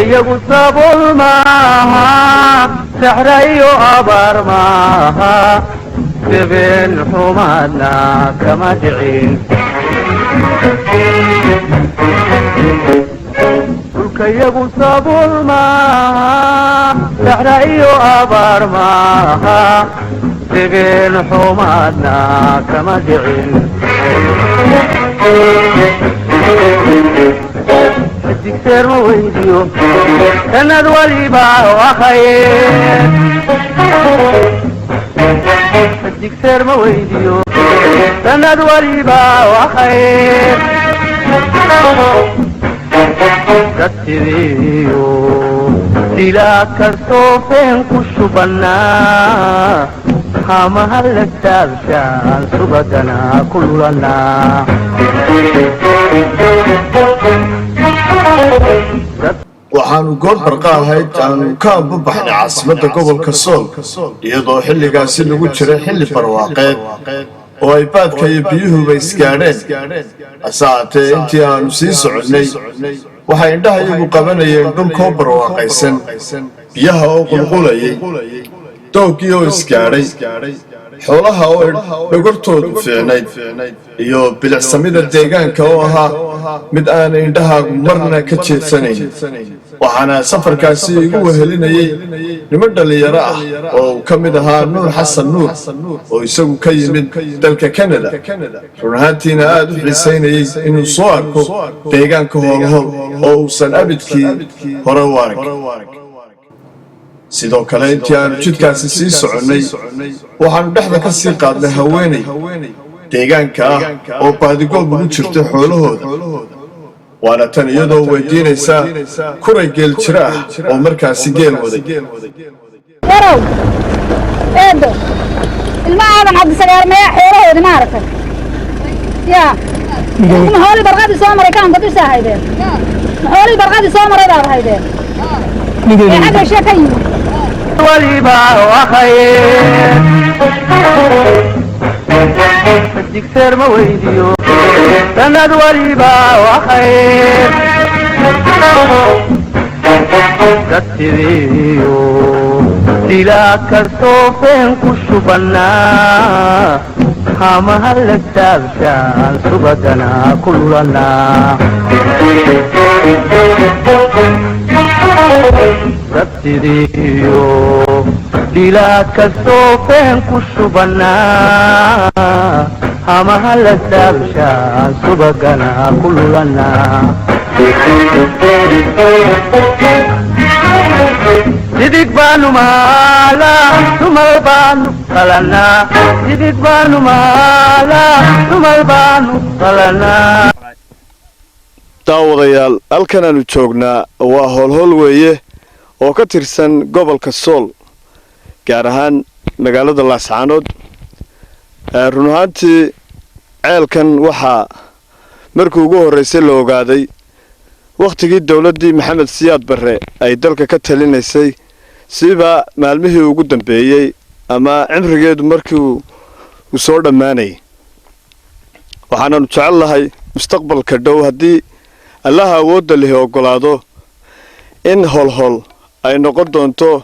Dhulkayagu sabuul maaha, saxra iyo abaar maaha, sebeen xumaadna kama dhicin. Dhulkayagu sabuul maaha, saxra iyo abaar maaha, sebeen xumaadna kama dhicin. Digseer ma weydiyo, sanad waliba waa khayr. Digseer ma weydiyo, sanad waliba waa khayr. Dadsidiyo dilaa kastoo feen ku shubannaa, hamahala taabshaan subagana ku lulanaa. Waxaanu goor barqa ahayd aanu ka ambabaxnay caasimadda gobolka Sool, iyadoo xilligaasi lagu jiray xilli barwaaqeed oo ay baadka iyo biyuhuba isgaadheen. Hase haatee, intii aanu sii soconnay, waxay indhaha iyagu qabanayeen dhulkoo barwaaqaysan, biyaha oo qulqulayay, dooggii oo isgaadhay, xoolaha oo dhogortoodu fiicnayd, iyo bilicsamida deegaanka oo ahaa mid aan indhahaagu marna ka jeedsanayn. Waxaana safarkaasi igu wehelinayay niman dhallinyaro ah oo uu ka mid ahaa Nuur Xasan Nuur, oo isagu ka yimid dalka Kanada, run ahaantiina aada u xiisaynayay inuu soo arko deegaanka Hoolhool oo uusan abidkii hore u arag. Sidoo kale, intii aanu jidkaasi sii soconnay, waxaannu dhexda ka sii qaadnay haweenay deegaanka ah oo baadigoob ugu jirta xoolahooda. Waana tan iyadoo weydiinaysa kuray geel jiro ah oo markaasi geel waday. Yarow, eedo, ilma Aadan Cabdisagaar mayaa xoolahoodi ma aragtay? Yaa ma xoolii barqadii soo maray kaanka dusha haydeen? Ma xoolii barqadii soo maray baad haydeen ee xagga shee ka yimid? Waliba waa khayr. Digseer ma weydiyo, sanad waliba waa khayr. Dadsidiyo dilaa kastoo feen ku shubannaa, hamahala taabshaan subagana ku lulanaa. Dadsidiyo dilaa kastoo feen ku shubannaa, hamahala taabshaan subagana ku lulanaa. Sidig baanu maalaa, tumal baanu qalanaa. Sidig baanu maalaa, tumal baanu qalanaa. Daawadayaal, halkan aanu joognaa waa Hoolhool weeye oo ka tirsan gobolka Sool, gaar ahaan magaalada Laascaanood. Run ahaantii, ceelkan waxaa markii ugu horraysay la ogaaday wakhtigii dowladdii Maxamed Siyaad Barre ay dalka ka talinaysay, siba maalmihii ugu dambeeyey ama cimrigeedu markii uu soo dhammaanayay. Waxaananu jecel lahay mustaqbalka dhow, haddii Allaha awoodda lihi oggolaado, in Holhol ay noqon doonto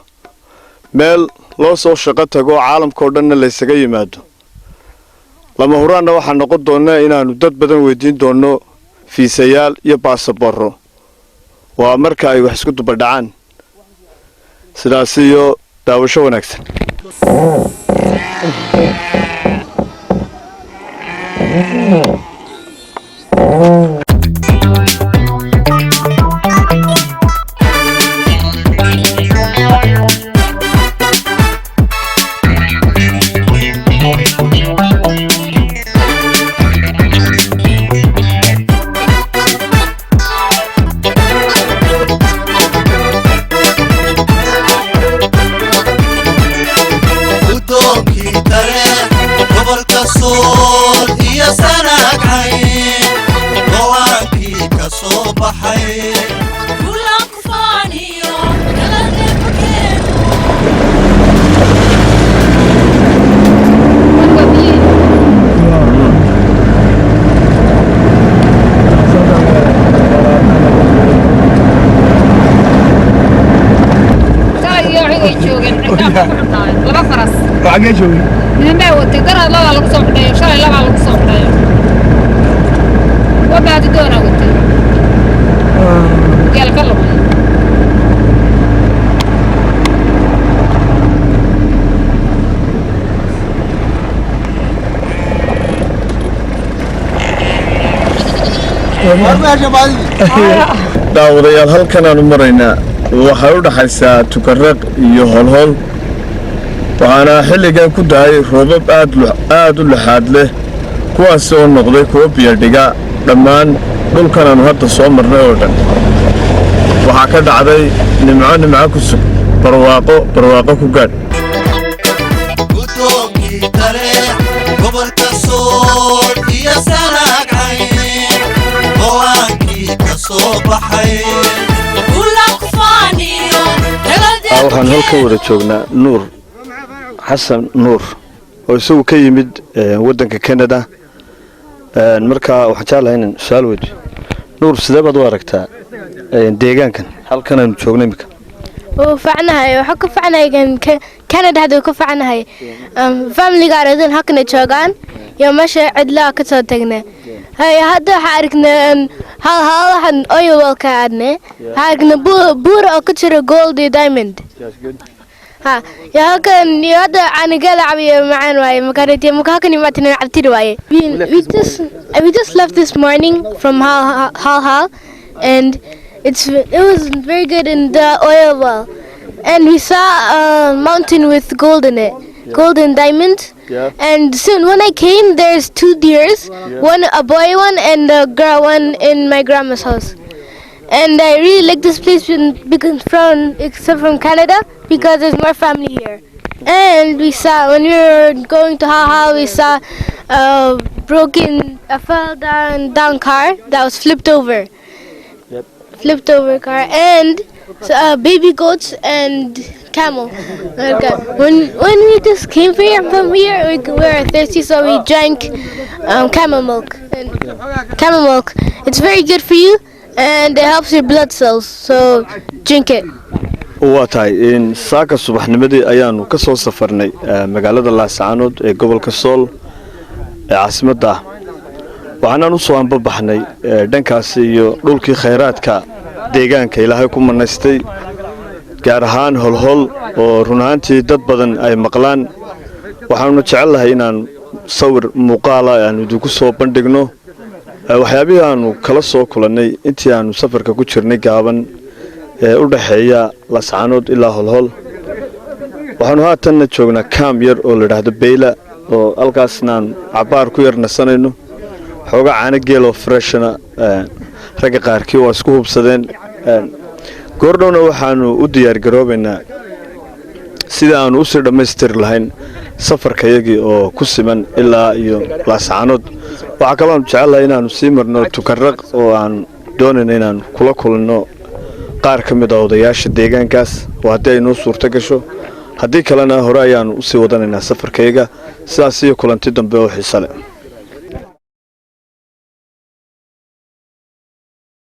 meel loo soo shaqo tago, caalamkao dhanna laysaga yimaado. Lama huraanna waxaa noqon doona inaannu dad badan weydiin doonno fiisayaal iyo baasaboorro, waa marka ay wax isku dubadhacaan. Sidaas iyo daawasho wanaagsan. Gudoonkii tare gobolka Sool iyo Sanaag. Laba faras. Oo xaggee joogay? Niman baa watay. Daraad labaa lagu soo xidhayo, shalay labaa lagu soo xidhayo. Waa baadi doonaa watay. Geel ka lumay. Daawadayaal, halkan aanu maraynaa waxay u dhaxaysaa Tukaraq iyo Holhol, waxaana xilligan ku dahay roobab aad aad u laxaad leh, kuwaasi oo noqday kuwo biyadhiga dhammaan dhulkan aanu hadda soo marnay oo dhan. Waxaa ka dhacday nimco, nimco ku sug, barwaaqo, barwaaqo ku gaadh. Guddoonkii Taleex, gobolka Sool iyo Sanaagcayn, go'aankii ka soo baxay. Waxaan halkan wada joognaa Nuur Xasan Nuur oo isagu ka yimid waddanka Canada. Markaa waxaan jeclahay inaan su-aal weydiyo Nuur. Sidee baad u aragtaa deegaankan halkan aynu joogno imika? Wuu facnahay. Waxaa ku facnahay Canada. Hadda ku facnahay familiga aradan halkana joogaan iyo meesha cidlaa ka soo tagnay. Hay, hadda waxaa aragnay hal halahan oil well-ka aadnay. Waxaa aragnay buur oo ku jira gold iyo diamond. Ha, iyo halkan iyo hadda caanigeela cabiyo macaan waaye. Makarati marka halkan imaatin cabtiri waaye. We just left this morning from Hal Hal Hal, and it was very good in the oil well, and we saw a mountain with gold in it, gold and diamond. And soon when I came, there's two deers, one a boy one and a girl one in my grandma's house. And I really like this place because from except from Canada, because there's more family here. And we saw, when we were going to Haha, we saw a broken, a fell down car that was flipped over. Flipped over car and baby goats and camel. Okay. When we just came here from here, we were thirsty, so we drank camel milk. And camel milk, it's very good for you, and it helps your blood cells. So drink it. Waa tahay in saaka subaxnimadii ayaanu ka soo safarnay magaalada Laascaanood ee gobolka Sool ee caasimadda ah. Waxaanaan u soo anbabaxnay dhankaasi iyo dhulkii khayraadka deegaanka Ilaahay ku manaystay, gaar ahaan Holhol oo run ahaantii dad badan ay maqlaan. Waxaanuna jecellahay inaan sawir muuqaala aanu idinku soo bandhigno waxyaabihii aanu kala soo kulannay intii aanu safarka ku jirnay gaaban ee u dhaxeeya Laascaanood ilaa Holhol. Waxaanu haatanna joognaa kaam yar oo la idhaahdo Beyla, oo halkaasna aan cabbaar ku yar nasanayno. Xooga caano geeloo freshna ragga qaarkii waa isku hubsadeen. Goordhowna waxaanu u diyaargaroobaynaa sida aanu usii dhammaystiri lahayn safarkayagii oo ku siman ilaa iyo Laascaanood. Waxaa kaloo aanu jecellahay inaannu sii marno Tukaraq, oo aan doonayno inaannu kula kulanno qaar ka mid a odayaasha deegaankaas, oo haddii ay noo suurto gasho. Haddii kalena hore ayaannu usii wadanaynaa safarkayaga. Sidaas iyo kulanti dambe oo xiise leh.